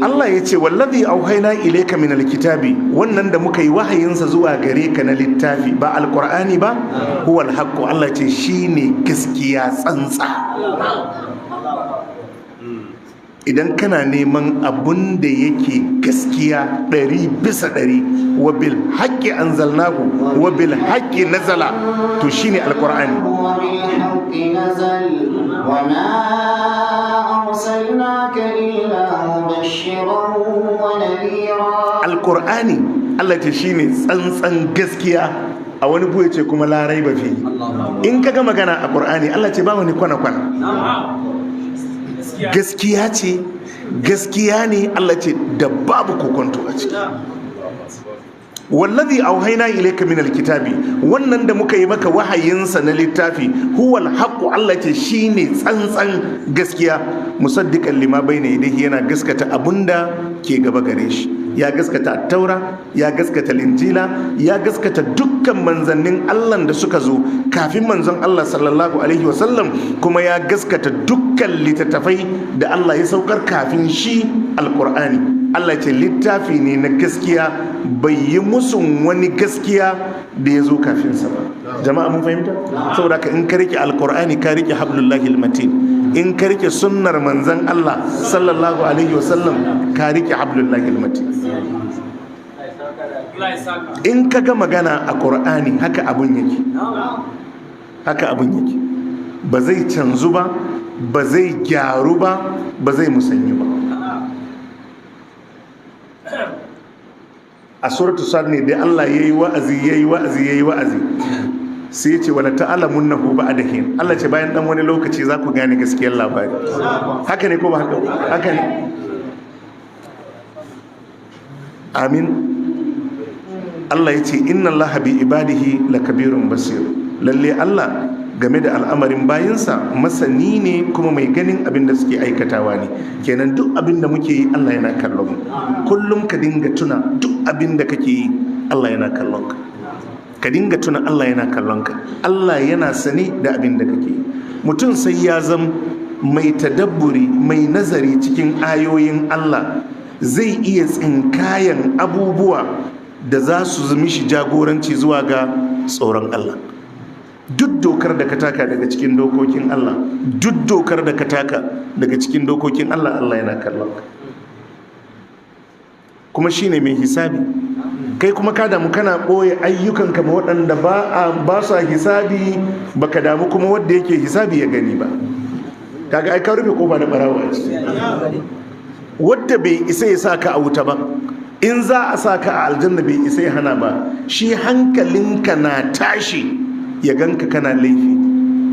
Allah ya ce wallazi auhayna ilayka min alkitabi, wannan da muka yi wahayinsa zuwa gare ka na littafi ba alqur'ani ba, huwal haqqu. Allah ya ce shine gaskiya tsantsa. Idan kana neman abun da yake gaskiya 100% wa bil haqqi anzalnahu wa bil haqqi nazala, to shine alqur'ani. Wa bil haqqi nazal wa ma arsalnaka illa mubashiran wa nadhira. Alqur'ani Allah ce shine tsantsan gaskiya A wani bu yace kuma la raiba fihi. In kaga magana a Qur'ani, Allah ce ba wani kwana kwana, gaskiya ce, gaskiya ne. Allah ce da babu kokonto a ciki. Wallazi auhayna ilayka min alkitabi, wannan da muka yi maka wahayinsa na littafi, huwal haqqu, Allah ce shine tsantsan gaskiya, musaddiqan lima bayna yadayhi, yana gaskata abunda ke gaba gare shi. Ya gaskata Taura, ya gaskata Linjila, ya gaskata dukkan manzannin Allah da suka zo kafin manzon Allah sallallahu alaihi wasallam, kuma ya gaskata dukkan littattafai da Allah ya saukar kafin shi Alkur'ani. Allah ce littafi ne na gaskiya, bai yi musun wani gaskiya da ya zo kafinsa ba. Jama'a, mun fahimta? Saboda ka in ka rike Alkur'ani, ka rike hablullahi almatin. In ka rike sunnar manzon Allah sallallahu alaihi wasallam, ka rike hablullahi almatin. In ka ga magana a Qur'ani, haka abun yake, haka abun yake, ba zai canzu ba, ba zai gyaru ba, ba zai musanyu ba. A suratu Sad ne dai Allah yayi wa'azi, yayi wa'azi, yayi wa'azi, sai ya ce wala ta'lamunnahu ba'da hin. Allah ce bayan dan wani lokaci za ku gane gaskiyar labari. Haka ne ko ba haka? Haka ne. Amin. Allah ya ce inna Allaha bi ibadihi lakabirun basir. Lalle Allah game da al'amarin bayinsa masani ne, kuma mai ganin abin da suke aikatawa ne. Kenan duk abin da muke yi, Allah yana kallon mu. Kullum ka dinga tuna duk abin da kake yi, Allah yana kallon ka. Ka dinga tuna Allah yana kallon ka, Allah yana sane da abin da kake yi. Mutum sai ya zam mai tadabburi, mai nazari cikin ayoyin Allah, zai iya tsinkayan abubuwa da za su mishi jagoranci zuwa ga tsoron Allah. Duk dokar da ka taka daga cikin dokokin Allah, duk dokar da ka taka daga cikin dokokin Allah, Allah yana kallon ka, kuma shine mai hisabi. Kai kuma ka damu kana ɓoye ayyukanka ma waɗanda ba su hisabi, baka damu kuma wanda yake hisabi ya gani ba. Kaga ai ka rufe kofa na barawa a ciki. Wadda bai isa ya sa ka a wuta ba, in za a sa ka a aljanna bai isa ya hana ba. Shi hankalinka na tashi ya ganka kana laifi.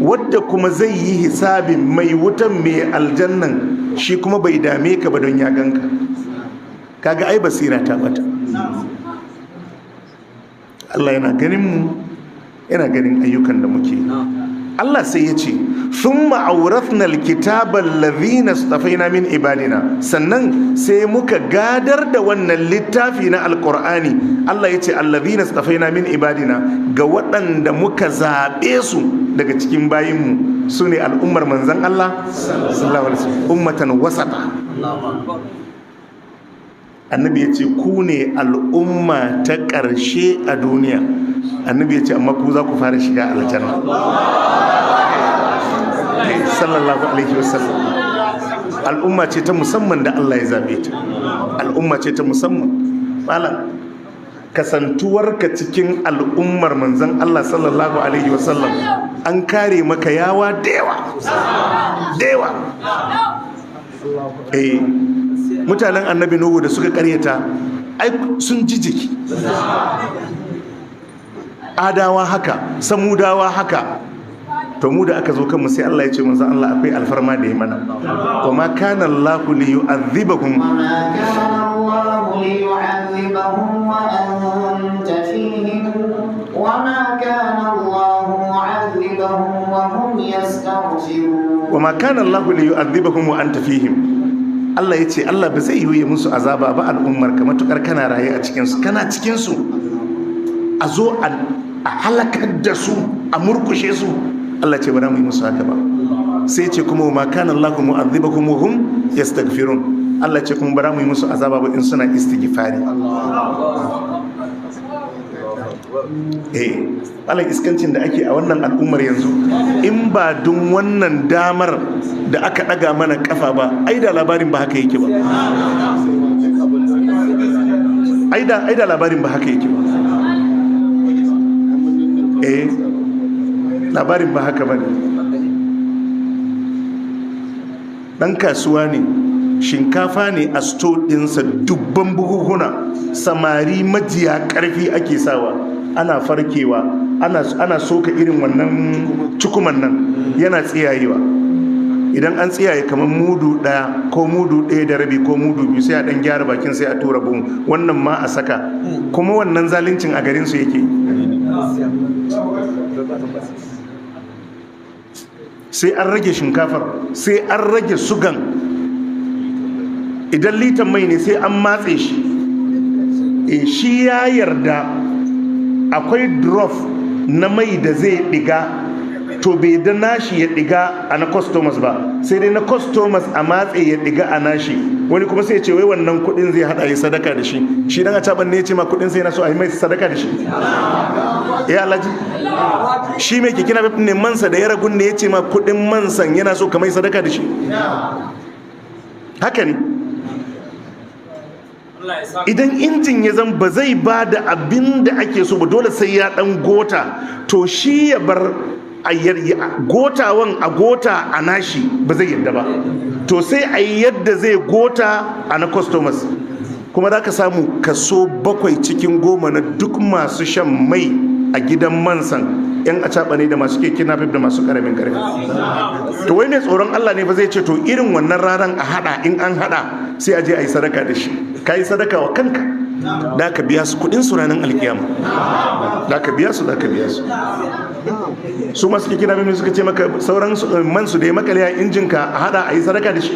Wadda kuma zai yi hisabin mai wutan, mai aljannan, shi kuma bai dame ka ba don ya ganka. Kaga ai basira ta bata. Allah yana ganin mu, yana ganin ayyukan da muke. Allah sai ya ce thumma awrathna alkitaba alladhina istafaina min ibadina, sannan sai muka gadar da wannan littafi na Alqur'ani. Allah ya ce alladhina istafaina min ibadina, ga waɗanda muka zaɓe su daga cikin bayinmu, su ne al'ummar manzon Allah sallallahu alaihi wasallam, ummatan wasata. Annabi ya ce ku ne al'umma ta ƙarshe a duniya. Annabi ya ce amma ku za ku fara shiga aljanna, sallallahu alaihi wasallam. Al'umma ce ta musamman da Allah ya zabe ta, al'umma ce ta musamman. Malam, kasantuwarka cikin al'ummar manzon Allah sallallahu alaihi wasallam, an kare maka yawa da yawa da yawa. Eh, mutanen Annabi Nuhu da suka karyata, ai sun ji jiki. Adawa haka, Samudawa haka. To mu da aka zo kanmu, sai Allah ya ce manzon Allah akwai alfarma da ya mana. Wa ma kana Allah li yu'adhibahum وما كان الله ليعذبهم وأنت فيهم وما كان الله معذبهم وهم يستغفرون. Wa ma kana Allah li yu'adhibahum wa anta fihim. Allah ya ce Allah ba zai yi musu azaba ba al'ummar ka, matukar kana raye a cikin su, kana cikin su a zo a halakar da su, a murkushe su. Allah ce ba za mu yi musu haka ba. Sai ce kuma wa ma kana Allah mu'adhibakum wa hum yastaghfirun. Allah ce kuma ba za mu yi musu azaba ba in suna istighfari. Eh, malam, iskancin da ake a wannan al'ummar yanzu, in ba dun wannan damar da aka daga mana kafa ba, ai da labarin ba haka yake ba. Ai da labarin ba haka yake ba. Eh, labarin ba haka bane. Dan kasuwa ne, shinkafa ne a store ɗinsa, dubban buhuhuna, samari majiya ƙarfi ake sawa ana farkewa. ana soka irin wannan cukuman nan yana tsiyayewa. Idan an tsiyaye kamar mudu ɗaya ko mudu 1.5 ko mudu 2, sai a ɗan gyara bakin, sai a tura buhun, wannan ma a saka. Kuma wannan zaluncin a garin su yake. Sai an rage shinkafar, sai an rage sugan, idan litan mai ne sai an matse shi. E shi ya yarda akwai drop na mai da zai diga, to bai da nashi ya diga a na customers ba, sai dai na customers a matse ya diga a nashi. Wani kuma sai ya ce wai wannan kudin zai hada yi sadaka da shi. Shi dan a caban ne ya ce ma kudin sai na so a yi mai sadaka da shi. Ya alhaji, shi mai keke napep ne mansa da ya ragun ne ya ce ma kudin mansan yana so ka mai sadaka da shi. Haka ne. Idan injin ya zan ba zai ba da abin da ake so ba, dole sai ya dan gota, to shi ya bar gotawan a gota a nashi ba zai yadda ba, to sai a yi yadda zai gota a na customers. Kuma za ka samu kaso 7 cikin 10 na duk masu shan mai a gidan mansan yan acaɓa ne da masu keke napep da masu ƙaramin ƙarfi. To wai mai tsoron Allah ne ba zai ce to irin wannan ranar a hada, in an hada sai a je a yi sadaka da shi. Ka yi sadaka wa kanka, da ka biya su kudin su ranar alkiyama, da ka biya su, da ka biya su. Su masu keke napep suka ce maka sauran man su da ya makale a injinka a hada a yi sadaka da shi.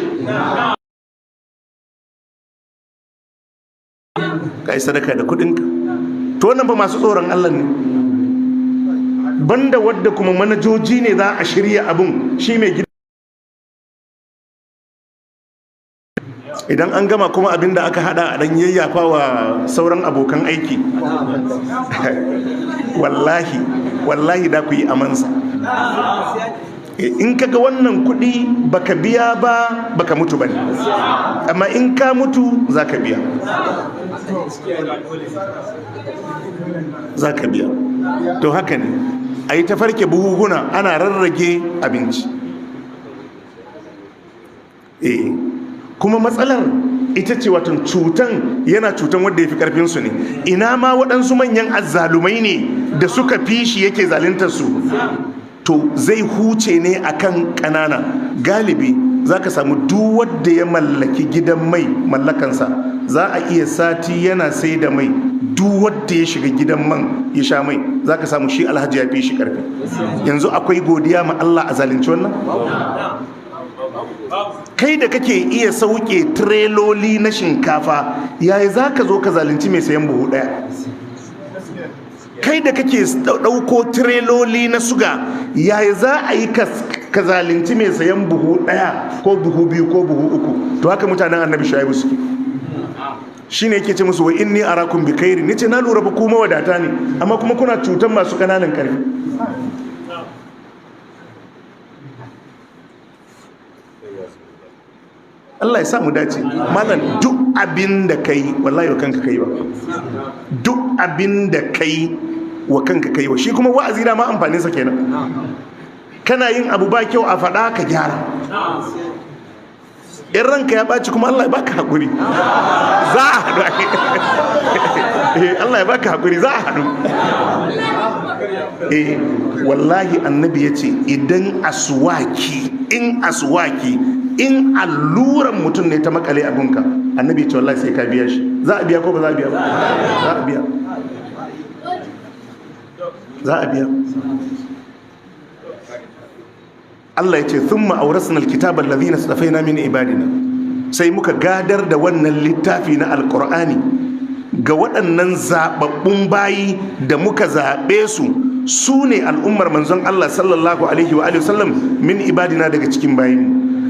Ka yi sadaka da kudinka. To wannan ba masu tsoron Allah ne. Banda wadda kuma manajoji ne za a shirya abun, shi mai gida idan an gama kuma abin da aka hada a dan yayyafa wa sauran abokan aiki. Wallahi wallahi da ku yi amansa. In kaga wannan kudi baka biya ba, baka mutu bane, amma in ka mutu zaka biya, zaka biya. To haka ne a yi ta farke buhuhuna ana rarrage abinci. Kuma matsalar ita ce watan cutan yana cutan wanda ya fi karfinsu ne. Ina ma waɗansu manyan azzalumai ne da suka fi shi yake zaluntar su, to zai huce ne akan ƙanana. Galibi za ka samu duk wanda ya mallaki gidan mai mallakansa, za a iya sati yana sai da mai, duk wanda ya shiga gidan man ya sha mai, za ka samu shi alhaji ya fi shi karfi. Yanzu akwai godiya ma Allah a zalunci wannan? Kai da kake iya sauke tireloli na shinkafa, yayi za ka zo ka zalunci mai sayan buhu ɗaya? Kai da kake ɗauko tireloli na suga, yayi za a yi ka zalunci mai sayan buhu ɗaya ko buhu 2 ko buhu 3? To haka mutanen annabi Shu'aibu suke. Shi ne yake ce musu wa inni arakum bi khairi, nace na lura ba ku mawadata ne, amma kuma kuna cutan masu kananan karfi. Allah ya sa mu dace. Malam, duk abin da kai wallahi wa kanka kai ba, duk abin da kai wa kanka kai wa. Shi kuma wa'azi da ma amfanin sa kenan. Kana yin abu ba kyau a faɗa ka gyara. In ranka ya ɓaci kuma Allah ya baka haƙuri, za a haɗu. Allah ya baka haƙuri, za a haɗu. Wallahi annabi ya ce idan aswaki, in aswaki, in alluran mutum ne ta makale abunka, annabi ya ce wallahi sai ka biya shi. Za a biya ko ba za a biya ba? Za a biya, za a biya. Allah ya ce thumma awrasna alkitaba alladhina istafaina min ibadina, sai muka gadar da wannan littafi na alqur'ani ga waɗannan zababbun bayi da muka zabe su, su ne al'ummar manzon Allah sallallahu alaihi wa alihi wasallam, min ibadina, daga cikin bayin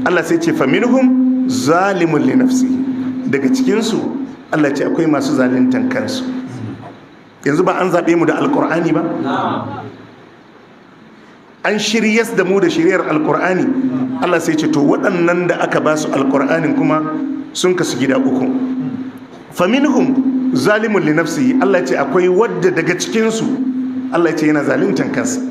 Allah. Sai ce faminhum zalimun li nafsihi, daga cikin su Allah ce akwai masu zaluntan kansu. Yanzu ba an zabe mu da alqur'ani ba, an shiryas da mu da shiryar alkur'ani. Allah sai ce to waɗannan da aka ba su alkur'anin kuma sun kasu gida uku. Faminhum zalimun li nafsihi, Allah ce akwai wadda daga cikin su Allah ce yana zaluntan kansa.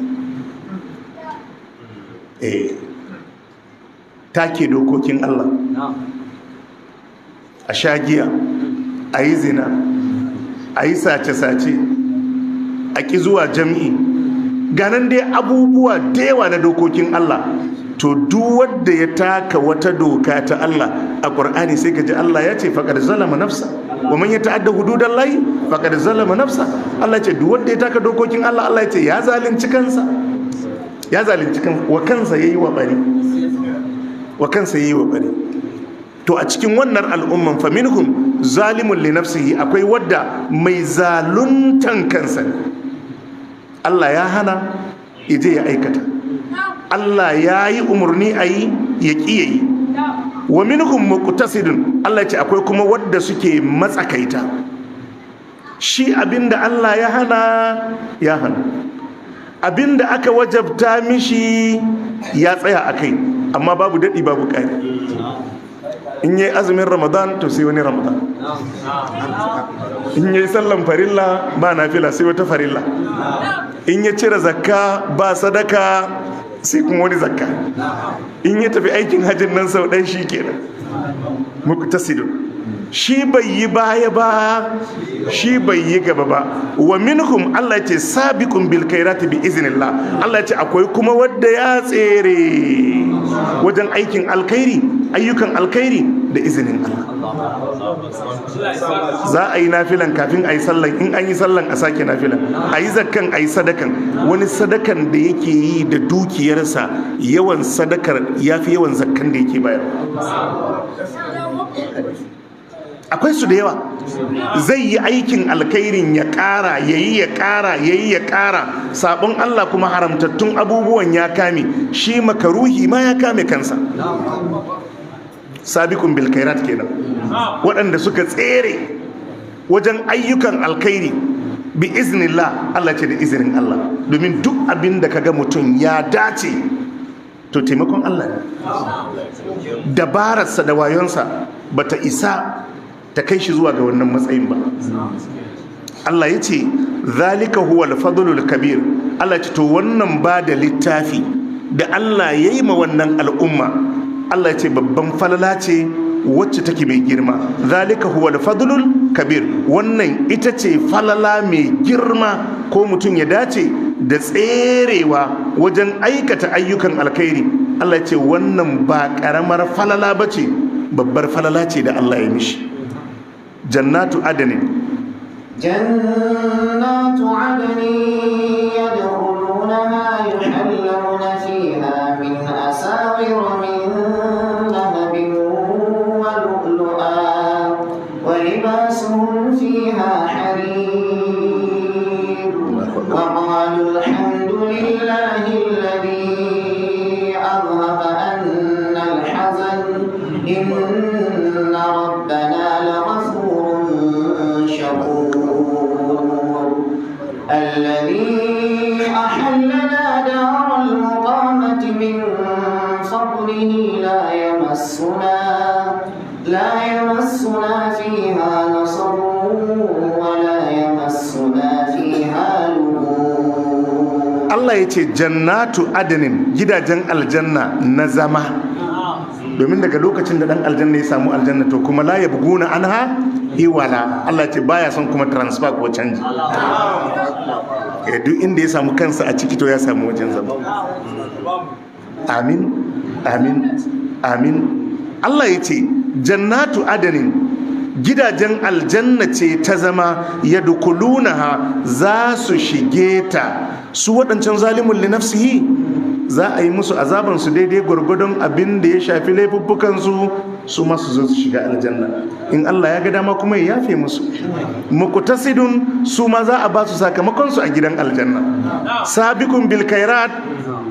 Take dokokin Allah, a sha giya, a yi zina, a yi sace-sace, a ƙi zuwa jam'i, Ganan dai abubuwa da yawa na dokokin Allah. To duk wanda ya taka wata doka ta Allah a Qur'ani sai ka ji Allah ya ce faqad zalama nafsa wa man yata'adda hududallahi faqad zalama nafsa. Allah ya ce duk wanda ya taka dokokin Allah, Allah ya ce ya zalunci kansa, ya zalunci kansa, wa kansa yayi wa bari, wa kansa yayi wa bari. To a cikin wannan al'umman fa minhum zalimun li nafsihi, akwai wadda mai zaluntan kansa ne. Allah ya hana ije ya aikata, Allah ya yi umarni a yi ya ƙi ya yi. Wa minhum muqtasidun, Allah ya ce akwai kuma wadda suke matsakaita, shi abinda Allah ya hana ya hana, abinda aka wajabta mishi ya tsaya akai, amma babu daɗi babu ƙari. In yi azumin Ramadan to sai wani Ramadan, in yi sallan farilla ba nafila sai wata farilla, in ya cire zakka ba sadaka sai kuma wani zakka, in ya tafi aikin hajjin nan sau ɗan shi kenan. Muqtasidun, shi bai yi baya ba, shi bai yi gaba ba. Wa minhum, Allah ya ce sabiqun bil khairati bi iznillah, Allah ya ce akwai kuma wanda ya tsere wajen aikin alkhairi, ayyukan alkhairi da izinin Allah. Za a yi nafilan kafin a yi sallan, in an yi sallan a sake nafilan, a yi zakkan, a yi sadakan. Wani sadakan da yake yi da dukiyarsa, yawan sadakar ya fi yawan zakkan da yake bayarwa. Akwai su da yawa. Zai yi aikin alkhairin ya ƙara, ya yi ya ƙara, ya yi ya ƙara. Sabon Allah kuma haramtattun abubuwan ya kame shi, makaruhi ma ya kame kansa. Sabiqun bil khairat kenan, waɗanda suka tsere wajen ayyukan alkhairi bi iznillah. Allah ce da izinin Allah, domin duk abin da kaga mutum ya dace to taimakon Allah ne. Dabararsa da wayonsa bata isa ta kai shi zuwa ga wannan matsayin ba. Allah ya ce zalika huwal fadlul kabir. Allah ya ce to wannan ba da littafi da Allah ya yi ma wannan al'umma, Allah ya ce babban falala ce wacce take mai girma. Zalika huwal fadlul kabir, wannan ita ce falala mai girma, ko mutum ya dace da tserewa wajen aikata ayyukan alkhairi. Allah ya ce wannan ba karamar falala bace, babbar falala ce da Allah ya mishi. Jannatu adnin, jannatu adnin yadkhulunaha yuhallawna fiha min asawir min dhahabin wa lu'lu'an wa libasuhum fiha harir wa qalu alhamdulillahi alladhi adhhaba anna alhazan inna rabbana laghafurun shakur الذي أحلنا دار المقامة من فضله لا يمسنا فيها نصب ولا يمسنا فيها لغوب. Allah ya ce jannatu adnin, gidajen aljanna na zama, domin daga lokacin da dan aljanna ya samu aljanna to kuma la yabguna anha iwala. Allah ce baya son kuma transfer ko canji. Duk inda ya samu kansa a ciki to ya samu wajen zama. Amin, amin, amin. Allah ya ce jannatu adanin, gidajen aljanna ce ta zama, yadkhulunaha, za su shige ta. Su waɗancan zalimun li nafsihi za a yi musu azaban su daidai gwargwadon abin da ya shafi laifuffukan su, su ma su zo su shiga aljanna in Allah ya ga dama kuma ya yafe musu. Muqtasidun, su ma za a ba su sakamakon su a gidan aljanna. Sabiqun bil khairat,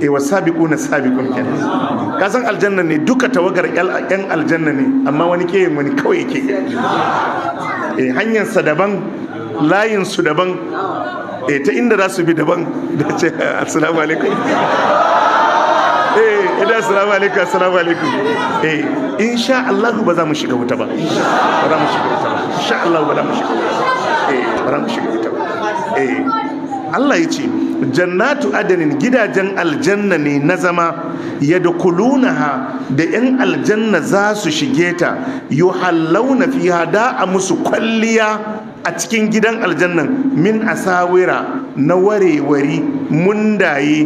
wa sabiquna sabiqun kenan. Ka san aljanna ne duka tawagar yan aljanna ne, amma wani ke wani kawai yake hanyar sa daban, layin su daban, ta inda za su bi daban. Da ce assalamu alaikum, idan assalamu alaikum, assalamu alaikum. Insha Allah ba za mu shiga wuta ba, ba za mu shiga wuta ba, insha Allah ba za mu shiga wuta ba, ba za mu shiga wuta ba. Allah ya ce jannatu adanin, gidajen aljanna ne na zama, yadkhulunaha, da yan aljanna za su shige ta, yuhallawna fiha, da a musu kwalliya A cikin gidan aljannan min asawira na warewari mundaye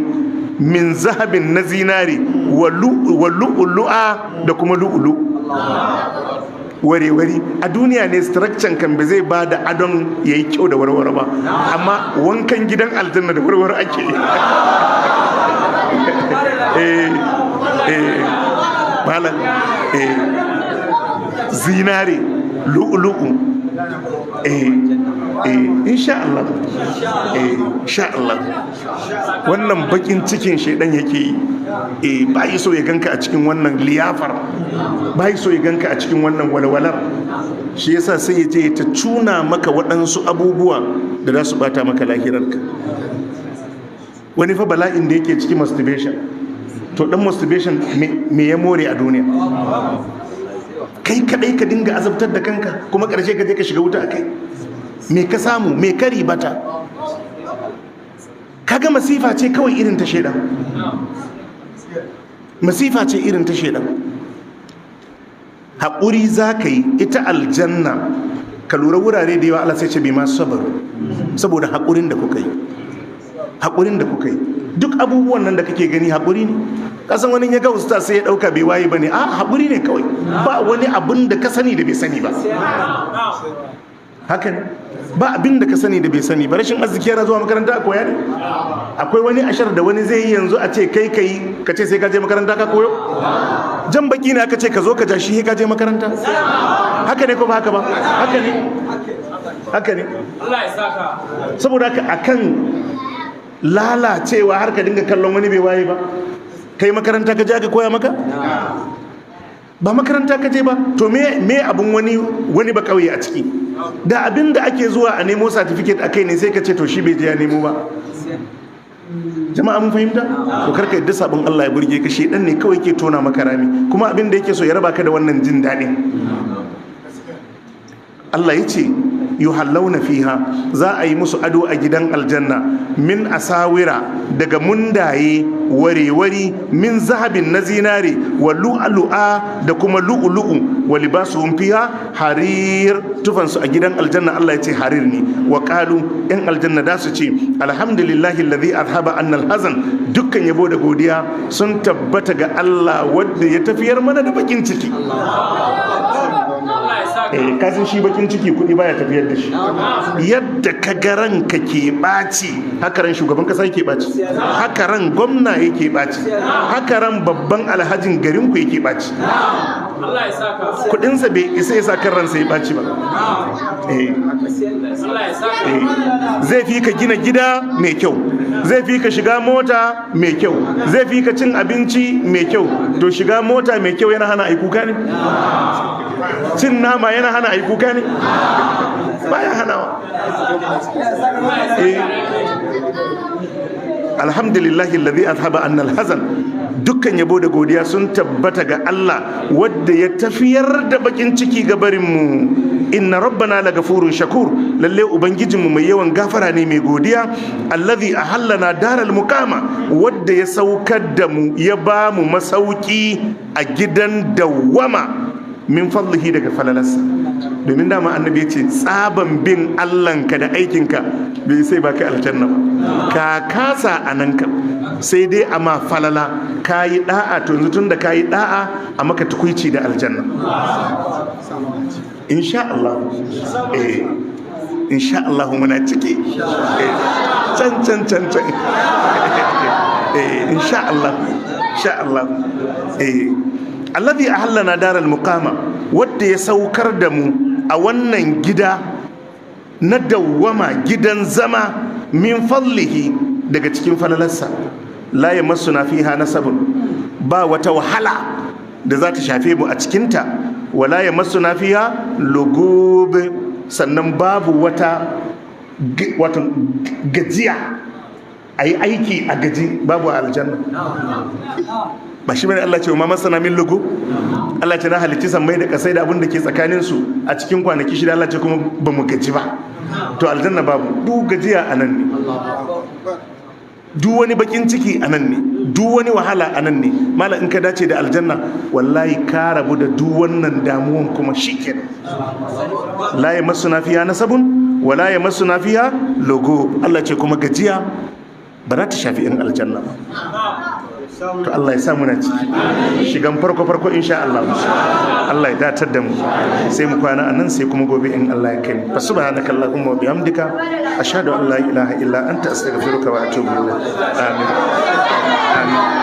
min zahabin na zinari wa lu'lu'a da kuma lu'lu warewari. A duniya ne structure kan ba zai ba da adon yayi kyau da warware ba, amma wankan gidan aljanna da warware ake. Malam, zinare lu'lu'u, insha Allah, insha Allah. Wannan bakin cikin shedan yake yi, ba yi so ya ganka a cikin wannan liyafar, ba yi so ya ganka a cikin wannan walwalar. Shi yasa sai ya je ta cuna maka waɗansu abubuwa da za su bata maka lahirarka. Wani fa bala'in da yake cikin masturbation, to dan masturbation me ya more a duniya? Kai kadai ka dinga azabtar da kanka, kuma karshe ka je ka shiga wuta akai. Me ka samu? Me ka ribata? Kaga masifa ce kawai irin ta shedan. Masifa ce irin ta shedan. Haƙuri za ka yi. Ita aljanna ka lura wurare da yawa Allah sai ce bi ma sabaru, saboda haƙurin da kuka yi, haƙurin da kuka yi. Duk abubuwan nan da kake gani haƙuri ne. Kasan wani ya ga usta sai ya ɗauka bai waye ba ne. A haƙuri ne kawai, ba wani abin da ka sani da bai sani ba. Haka ne, ba abin da ka sani da bai sani ba. Rashin arziki yana zuwa makaranta a koya ne. Akwai wani ashar da wani zai yi yanzu a ce kai kai ka ce sai ka je makaranta ka koyo. Jan baki ne aka ce ka zo ka ja shi ka je makaranta. Haka ne ko ba haka ba? Haka ne, haka ne. Saboda haka akan lalacewa har ka dinga kallon wani bai waye ba. Kai makaranta ka je aka koya maka? Ba makaranta ka je ba. To me abun wani ba kauye a ciki? Da abin da ake zuwa a nemo certificate akai ne sai ka ce to shi bai je ya nemo ba. Jama'a mun fahimta? To karka yadda sabon Allah ya burge ka. Shedan ne kawai ke tona maka rami, kuma abin da yake so ya raba ka da wannan jin daɗin. Allah ya ce yuhallawna fiha, za a yi musu ado a gidan aljanna min asawira daga mundaye warewari min zahabin na zinare wa lu'lu'a da kuma lu'lu'u wa libasuhum fiha harir, tufansu a gidan aljanna Allah ya ce harir ne. Wa qalu, yan aljanna da su ce alhamdulillahi alladhi azhaba anna alhazan, dukkan yabo da godiya sun tabbata ga Allah wanda ya tafiyar mana da bakin ciki. Kasan shi bakin ciki kudi baya tafiyar da shi. Yadda ka ga ranka ke ɓaci, haka ran shugaban kasa yake ɓaci, haka ran gwamna yake ɓaci, haka ran babban alhajin garin ku yake ɓaci. Kudinsa bai isa ya sa kan ransa ya ɓaci ba. Zai fi ka gina gida mai kyau, zai fi ka shiga mota mai kyau, zai fi ka cin abinci mai kyau. To shiga mota mai kyau yana hana a yi kuka ne? Cin nama yana hana a yi kuka ne? Baya hanawa. Alhamdulillahi alladhi azhaba anna alhazan, dukkan yabo da godiya sun tabbata ga Allah wadda ya tafiyar da bakin ciki ga barinmu. Inna rabbana lagafurun shakur, lalle ubangijinmu mai yawan gafara ne mai godiya. Allazi ahallana daral muqama, wadda ya saukar da mu ya ba mu masauki a gidan dawwama min fadlihi, daga falalarsa. Domin dama annabi ya ce tsaban bin Allahnka da aikinka bai sai baka aljanna ba, ka kasa a nan ka sai dai amma falala ka yi da'a. To yanzu tun da ka yi da'a a maka tukuici da aljanna insha Allah. Insha Allah muna ciki can can can can insha Allah, insha Allah. Alladhi ahallana daral muqama, wadda ya saukar da mu a wannan gida na dawwama, gidan zama, min fadlihi, daga cikin falalarsa. La yamassuna fiha nasabun, ba wata wahala da za ta shafe mu a cikinta. Wala yamassuna fiha lugub, sannan babu wata wato gajiya, ayi aiki a gaji, babu aljanna. Ba shi bane Allah ce ma masana min lugu, Allah ce na halicci sammai da kasai da abin da ke tsakanin su a cikin kwanaki shida, Allah ce kuma ba mu gaji ba. To aljanna babu duk gajiya a nan ne, duk wani bakin ciki a nan ne, duk wani wahala a nan ne. Mala in ka dace da aljanna wallahi ka rabu da duk wannan damuwan kuma shikenan. La yamassuna fiha nasabun Wala yamassuna fiha lugub. Allah ce kuma gajiya ba za ta shafi yan aljanna ba. To Allah ya sa muna ciki shigan farko farko insha Allah. Allah ya datar da mu. Sai mu kwana anan, sai kuma gobe in Allah ya kai mu. Fa subhanaka allahumma wa bihamdika, ashhadu an la ilaha illa anta, astaghfiruka wa atubu ilayk. Amin, amin.